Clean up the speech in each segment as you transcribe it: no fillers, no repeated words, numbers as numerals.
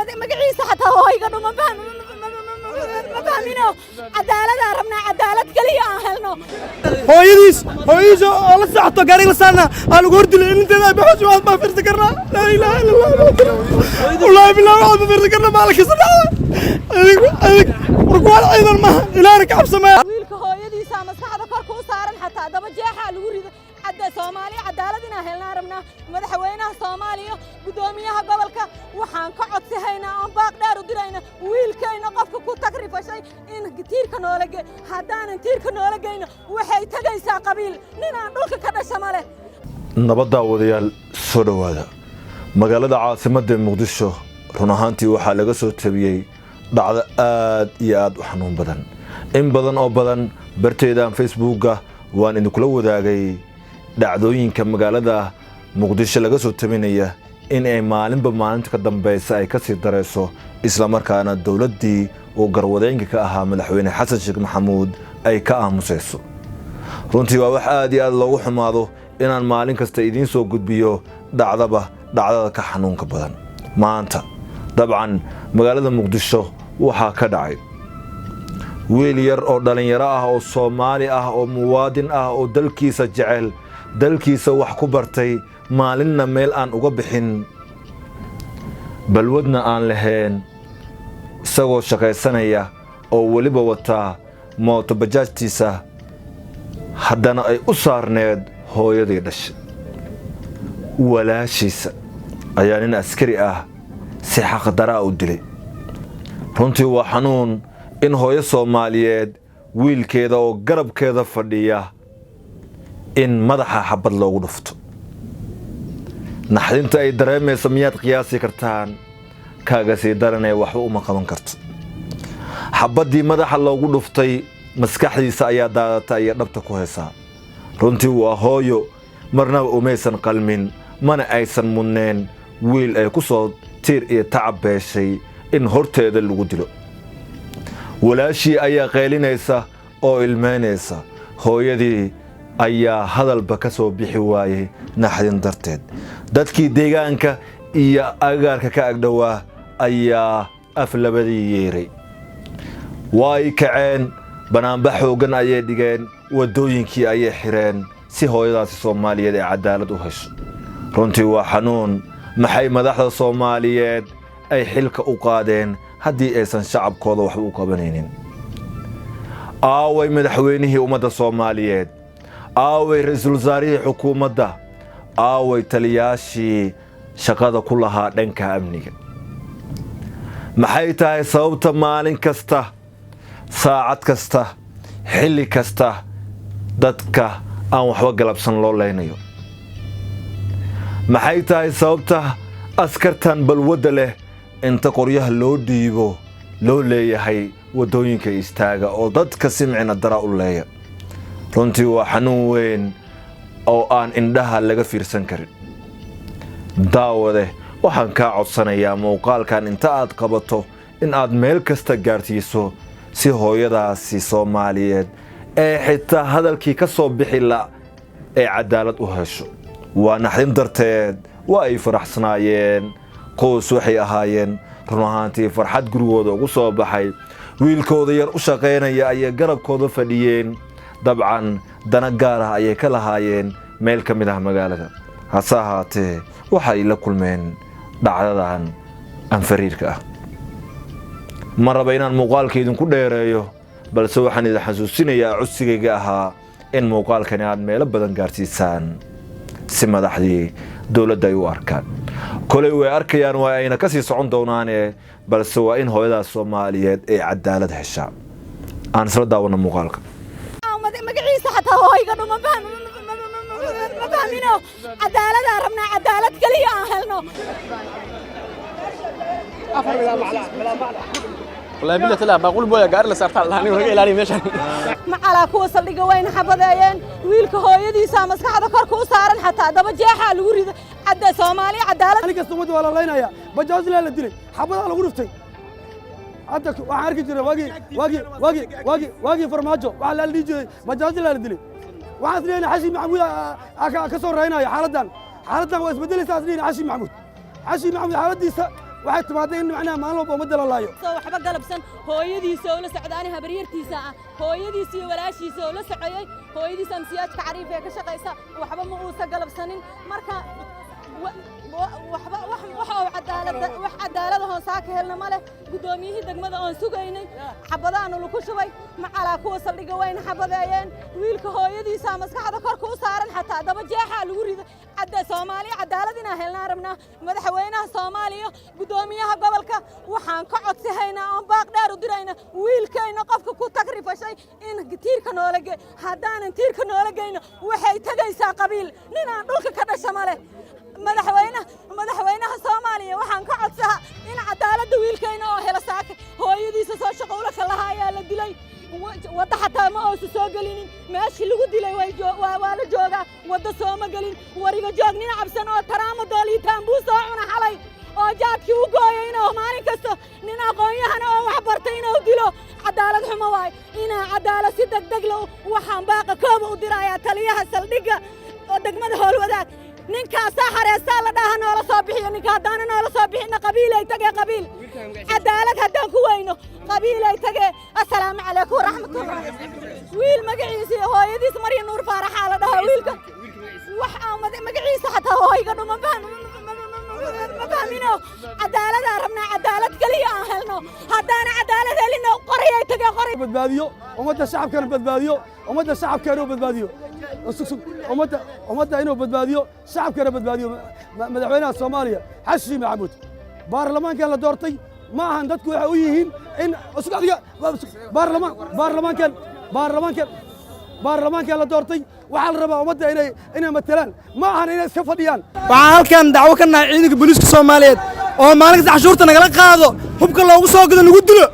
Magaciisa xataa hooyga dhuma ma fahmino. Cadaaladaan rabnaa, cadaalad keliya aan helno. Hooyadiis, hooyadiis oo la socoto gaariga la saarna aa lagu hordilay. Inanteeda ay baxayso, waxaad baa fiirsan karnaa. Laa ilaaha illa Allah, wallaahi billahi, waxaad ma fiirsan karnaa. Maalin kasta dhacda adig adig warkuwaan ciidan maaha, Ilaahna ka cabsamaya. Wiilka hooyadiisa maskaxda korka u saaran xataa daba jeexaa lagu rido. Cadda Soomaaliya, cadaalad inaan helnaa rabnaa. Madaxweynaha Soomaaliya, guddoomiyaha gobolka, waxaan ka codsihaynaa oon baaq dheer u dirayna wiilkayna qofka ku tagrifashay in tiirka noola ge. Haddaanan tiirka noola geyno, waxay tegaysaa qabiil ninaan dhulka ka dhasha ma leh. Nabad daawadayaal, soo dhowaada. Magaalada caasimadda Muqdisho run ahaantii waxaa laga soo tabiyey dhacdo aad iyo aad u xanuun badan. In badan oo badan barteedaan Facebooka waan idinkula wadaagay dhacdooyinka magaalada Muqdisho laga soo tabinaya in ay maalinba maalinta ka dambeysa ay kasii dareyso, islamarkaana dowladdii uu garwadeenka ka ahaa Madaxweyne Xasan Sheekh Maxamuud ay ka aamusayso. Runtii waa wax aad iyo aad loogu xumaado inaan maalin kasta idiin soo gudbiyo dhacdaba dhacdada ka xanuunka badan. Maanta dabcan magaalada Muqdisho waxaa ka dhacay wiil yar oo dhallinyaro ah oo Soomaali ah oo muwaadin ah oo dalkiisa jecel, dalkiisa wax ku bartay, maalinna meel aan uga bixin, balwadna aan lahayn, isagoo shaqaysanaya oo weliba wataa mooto bajaajtiisa, haddana ay u saarneed hooyadii dhashay walaashiisa, ayaa nin askari ah si xaqdaraa u dilay. Runtii waa xanuun in hooyo Soomaaliyeed wiilkeeda oo garabkeeda fadhiya in madaxa xabad loogu dhufto. Naxdinta ay dareemayso miyaad qiyaasi kartaan? Kaaga sii daranee, waxba uma qaban karto. Xabaddii madaxa loogu dhuftay maskaxdiisa ayaa daadata iyo dhabta ku haysaa. Runtii waa hooyo marnaba umaysan qalmin, mana aysan mudneen wiil ay ku soo tiir iyo tacab beeshay in horteeda lagu dilo. Walaashii ayaa qaylinaysa oo ilmeynaysa, hooyadii ayaa hadalba ka soo bixi waayey naxdin darteed. Dadkii deegaanka iyo agaarka ka agdhowaa ayaa af labadii yeeray, way kaceen, banaanbax xooggan ayay dhigeen, waddooyinkii ayay xireen si hooyadaasi Soomaaliyeed ay cadaalad u hesho. Runtii waa xanuun. Maxay madaxda Soomaaliyeed ay xilka u qaadeen haddii aysan shacabkooda waxba u qabanaynin? Aaway madaxweynihii ummadda Soomaaliyeed? Aaway ra-iisul wasaarihii xukuumadda? Aaway taliyaashii shaqada ku lahaa dhanka amniga? Maxay tahay sababta maalin kasta, saacad kasta, xilli kasta dadka aan waxba galabsan loo leynayo? Maxay tahay sababta askartan balwadda leh inta qoryaha loo dhiibo loo leeyahay waddooyinka istaaga oo dadka si micna dara u leeya? Runtii waa xanuun weyn oo aan indhaha laga fiirsan karin. Daawade, waxaan kaa codsanayaa muuqaalkan inta aad qabato in aad meel kasta gaarsiiso si hooyadaasi Soomaaliyeed ee xitaa hadalkii ka soo bixi la ee cadaalad u hesho. Waa naxdin darteed. Waa ay faraxsanaayeen, qoys waxay ahaayeen run ahaantii farxad gurigooda ugu soo baxay. Wiilkooda yar u shaqaynaya ayay garabkooda fadhiyeen. Dabcan dana gaar ah ayay ka lahaayeen meel ka mid ah magaalada, hase ahaatee waxay la kulmeen dhacdadan anfariirka ah. Ma raba inaan muuqaalka idinku dheereeyo, balse waxaan idin xasuusinayaa codsigayga ahaa in muuqaalkani aad meelo badan gaarsiisaan si madaxdii dowladda ay u arkaan. Koley way arkayaan, waa ayna ka sii socon doonaane, balse waa in hooyadaas Soomaaliyeed ay cadaalad heshaa. Aan isla daawano muuqaalka. Magaciisa xataa hooyga dhuma ma fahmino. Cadaaladaan rabnaa, cadaalad keliya aan helno. والله بالله تلا بقول بويا قاري la saartaa lahaa naga ilaaliyo meeshan. Macalaa kuwa saldhigga wayna xabadeeyeen. Wiilka hooyadiisa maskaxda korka u saaran xataa daba jeexaa lagu rido. Cadda Soomaaliya, cadaalad. Maalin kasta ummadda waa la laynaya. Bajaajlaa la dilay, xabadaa lagu dhuftay. Hadda waxaan arki jiray waagii Farmaajo waxaa la dhihi jiray bajaajlaa la dilay. Waxaan is leeyahay Xashi Maxamuud ka soo raynaya xaaladdan. Xaaladdan waa isbedelaysaa is leeyahay. Xashi Maxamuud, Xashi Maxamuud xaaladdiisa. Waxay timaaday in macnaha maalin walba ummadda la laayo. Soo waxba galabsan. Hooyadiisa oo la socda, ani habaryartiisa ah, hooyadiisa iyo walaashiisa oo la socoyay. Hooyadiisa amsiyaajka Cariif ee ka shaqaysa. Waxba ma uusa galabsanin. Marka waxba wax oo cadaalad, wax cadaalad ahoon saa ka helna ma leh. Guddoomiyihii degmada oon sugaynay, xabadaanu lagu shubay macalaa kuwa saldhigga wayna xabadeeyeen. Wiilka hooyadiisa maskaxda korka u saaran, xataa daba jeexaa lagu riday. Cadda Soomaaliya cadaalad inaan helnaa rabnaa. Madaxweynaha Soomaaliya, guddoomiyaha gobolka, waxaan ka codsihaynaa oon baaq dheer u dirayna wiilkayna qofka ku tagrifashay in tiirka noola ge. Haddaanan tiirka noola geyno, waxay tegaysaa qabiil. Ninaan dhulka ka dhasha ma leh. Madaxweynaha Soomaaliya waxaan ka codsahaa in cadaaladda wiilkayna oo helo. Saaka hooyadiisa soo shaqo ula kalaha ayaa la dilay. Waddo xataa ma uusa soo gelinin. Meeshii lagu dilay waa la joogaa, waddo sooma gelin. Wariga joog nin cabsan oo taraamadool iyo taambuu soo cuna xalay oo jaadkii u gooyay inuu maalin kasta nin aqoon-yahana oo wax bartay inuu dilo cadaalad xumo waay. Inaa cadaalad si degdeg lo. Waxaan baaqa kooba u dirayaa taliyaha saldhigga oo degmada Howlwadaag. Ninkaasaa xareestaa la dhaha noola soo bixiyo. Ninka haddaana noola soo bixinna, qabiilay tagee. Qabiil cadaalad haddaan ku weyno, qabiilay tagee. Assalaamu calaykum waraxmatullah. Wiil magaciisa iyo hooyadiis Marya Nuur Faaraxaa la dhahaa. Wiilka wax aan magaciisa xataa hooyga dhuma ma fahmino. Cadaaladaan rabnaa, cadaalad keliya aan helno. Haddaana cadaalad helino, qorayay tagee, qoray. Badbaadiyo ummadda shacabkana, badbaadiyo ummadda shacabka, inuu badbaadiyo. Sug, sug. Ummadda inuu badbaadiyo, shacabkana badbaadiyo. Madaxweynaha Soomaaliya Xasan Maxamuud, baarlamaankan la doortay ma ahan dadku waxay u yihiin in sug adiga. Baarlamaankan la doortay waxaa la rabaa ummadda inay matalaan, ma ahan inay iska fadhiyaan. Waxaan halkan dacwo ka nahay ciidanka booliiska Soomaaliyeed oo maalin kasta cashuurta nagala qaado, hubka loogu soo gado, lagu dilo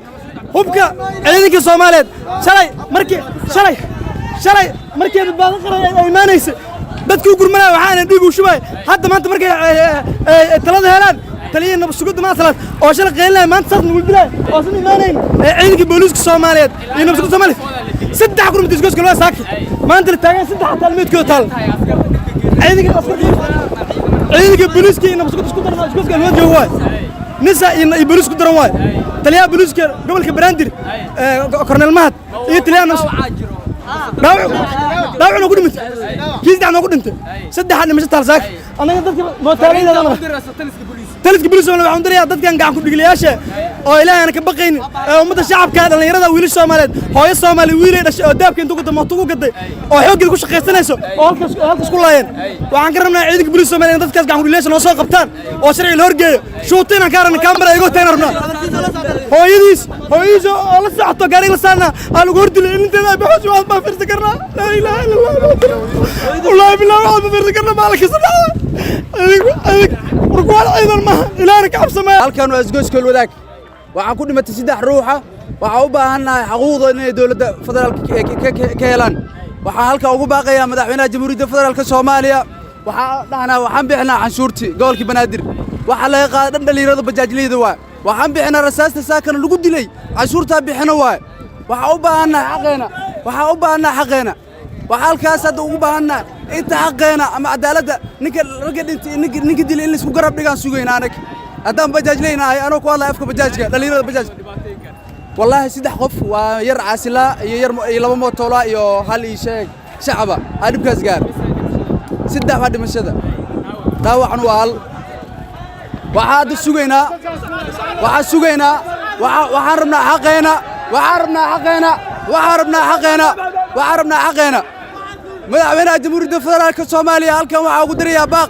hubka ciidanka Soomaaliyeed. Shalay markii Badbaado Qaran ay imaanaysa, dadkii u gurmanaya waxaana dhiig u shubay. Hadda maanta markay talada helaan, taliyihii nabad sugidda maasalaad oo shalay qaylinaya, maanta saas nagu dilaya oo san imaanayn. Ciidanka booliiska Soomaaliyeed iyo nabad sugidda Soomaaliyeed saddex gurmud isgoyska loo saaki maanta la taagan, saddex taalmeedkooda taal. Ciidanka askarta, ciidanka booliiska iyo nabad sugidda isku daran isgoyska loo joogo waay. Nisa iyo booliisku daran waay. Taliyaha booliiska gobolka Banaadir, Korneel Mahad, iyo taliyaha dhaawacna ku dhimantay, kii saddexna ku dhintay, saddexa dhimasho taal saaka. Annaga dadka mootaalayda taliska booliiska waxaan dirayaa dadkan gacan ku dhigilayaasha oo Ilaahay aan ka baqaynin ee ummadda shacabka, dhalinyarada, wiilasha Soomaaliyeed, hooyo Soomaali wiilay dhashay oo daabka intuu ku mooto ku gaday oo xooggeeda ku shaqaysanayso oo halkaas ku laayeen. Waxaan ka rabnaa ciidanka booliiska Soomaaliyeed in dadkaas gacan ku dhigilayaasha noo soo qabtaan oo sharciga la horgeeyo. Shuuta inaan ka rabna, kaamara igoo taagna rabnaa. Hooyadiis oo la socoto gaariga la saarnaa aa lagu hor dilay. Ilinteeda ay baxayso waxaad baa fiirsan karnaa. Laa ilaaha illa Allah. Wallaahi billahi, waxaad ma fiirsan karnaa maalin kasta dhacda. Adig warkuwaal ciidan maaha, Ilaahna ka cabsamaya. Halkan waa isgoyska Howlwadaag. Waxaan ku dhimatay saddex ruuxa. Waxaan u baahannahay xaquuqdooda inay dowladda federaalka ka helaan. Waxaan halkan ugu baaqayaa madaxweynaha Jamhuuriyadda Federaalka Soomaaliya. Waxaa dhahnaa, waxaan bixinaa canshuurtii gobolkii Banaadir, waxaa laga qaaday dhan dhalinyarada bajaajleyda waay. Waxaan bixinaa rasaasta saakana lagu dilay, canshuurtaa bixino waay. Waxaan u baahannahay xaqeena, waxaan u baahannahay xaqeena. Waxaa halkaas hadda ugu baahannahay inta xaqeena ama cadaaladda ninka ragga dhintay, ninka dilay in laisku garab dhigaan sugayna. Anag haddaan bajaaj leynahay, anoo ku hadlaya afka bajaajka, dhalinyarada bajaaj, wallaahi saddex qof waa yar caasilaa iyo yar iyo laba mootoolaa iyo hal ii sheeg shacaba aa dhibkaas gaar. Saddex waa dhimashada, dhaawacan waa hal. Waxaa hadda sugaynaa, waxaa sugaynaa, waxaan rabnaa xaqeena, waxaan rabnaa xaqeena, waxaan rabnaa xaqeena, waxaan rabnaa xaqeena. Madaxweynaha Jamhuuriyadda Federaalka Soomaaliya halkan waxaa ugu dirayaa baaq,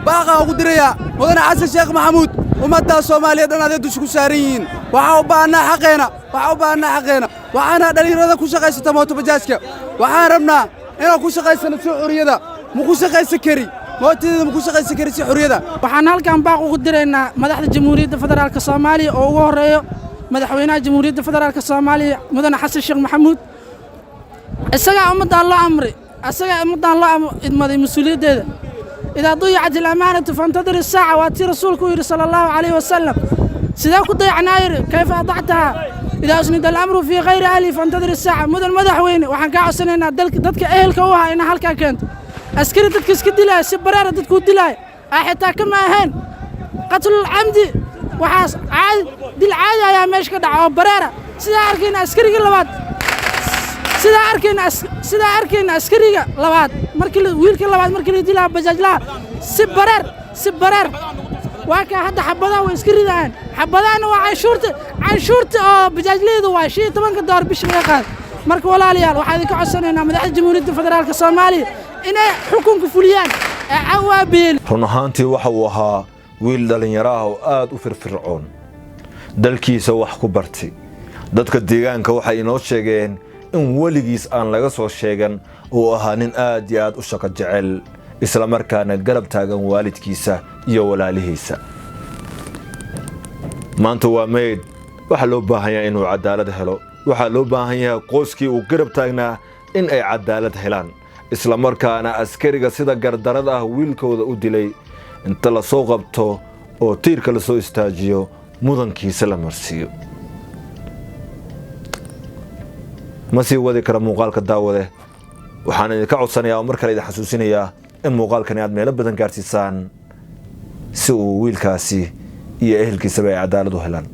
baaqaa ugu dirayaa Mudane Xasan Sheekh Maxamuud. Ummaddaa Soomaaliya dhan adee dusha ku saaran yihiin. Waxaa u baahannaa xaqeena, waxaa u baahannaa xaqeena. Waxaana dhallinyarada ku shaqaysata mooto bajaajka, waxaan rabnaa inaan ku shaqaysano si xuriyada. Ma ku shaqaysan kari mootadeeda, ma ku shaqaysan kari si xuriyada. Waxaan halkan baaq ugu diraynaa madaxda Jamhuuriyadda Federaalka Soomaaliya oo ugu horreeyo madaxweynaha Jamhuuriyadda Federaalka Soomaaliya, Mudane Xasan Sheekh Maxamuud. Isagaa ummaddan loo amray, isagaa ummaddan loo idmaday mas-uuliyaddeeda. "إذا ضيعت الأمانة فانتظر الساعة" waa tii rasuulku yidhi sala Allahu calayhi wasalam. Sidee ku dayacnaa yidhi? كيف أضعتها؟ إذا أسند الأمر في غير أهله فانتظر الساعة. Mudan madaxweyne, waxaan kaa codsanaynaa dadka ehelka u ahaa inaa halkaa keento. Askari dadka iska dilaya, si bareera dadkuu dilaya, aa xitaa kama ahayn qatlul camdi. Waxaas caadi dil caadi ayaa meesha ka dhaca oo bareera. Sidaa arkayna askarigii labaad, sidaa arkayna askariga labaad markii wiilkii labaad markii la dilaa bajaajlaha si bareer waa kaa. Hadda xabadaha way iska ridayaan. Xabadahana waa canshuurta oo bajaajleyda, waa 15-ka door bisha laga qaado. Marka walaalayaal, waxaa idinka codsanaynaa madaxda Jamhuuriyadda Federaalka Soomaaliya inay xukunka fuliyaan ee cawaabeeli. Run ahaantii waxa uu ahaa wiil dhallinyaro ah oo aad u firfircoon, dalkiisa wax ku bartay. Dadka deegaanka waxay inoo sheegeen in weligiis aan laga soo sheegan uu ahaa nin aad iyo aad u shaqo jecel, islamarkaana garab taagan waalidkiisa iyo walaalihiisa. Maanta waa meyd. Waxaa loo baahan yahay inuu cadaalad helo. Waxaa loo baahan yahay qoyskii uu garab taagnaa in ay cadaalad helaan, islamarkaana askariga sida gardarada ah wiilkooda u dilay inta lasoo qabto oo tiirka lasoo istaajiyo, mudankiisa la marsiiyo. Ma sii wadi kara muuqaalka, daawade. Waxaan idinka codsanayaa oo mar kale idin xasuusinayaa in muuqaalkani aad meelo badan gaarsiisaan si uu wiilkaasi iyo ehelkiisaba ay cadaalad u helaan.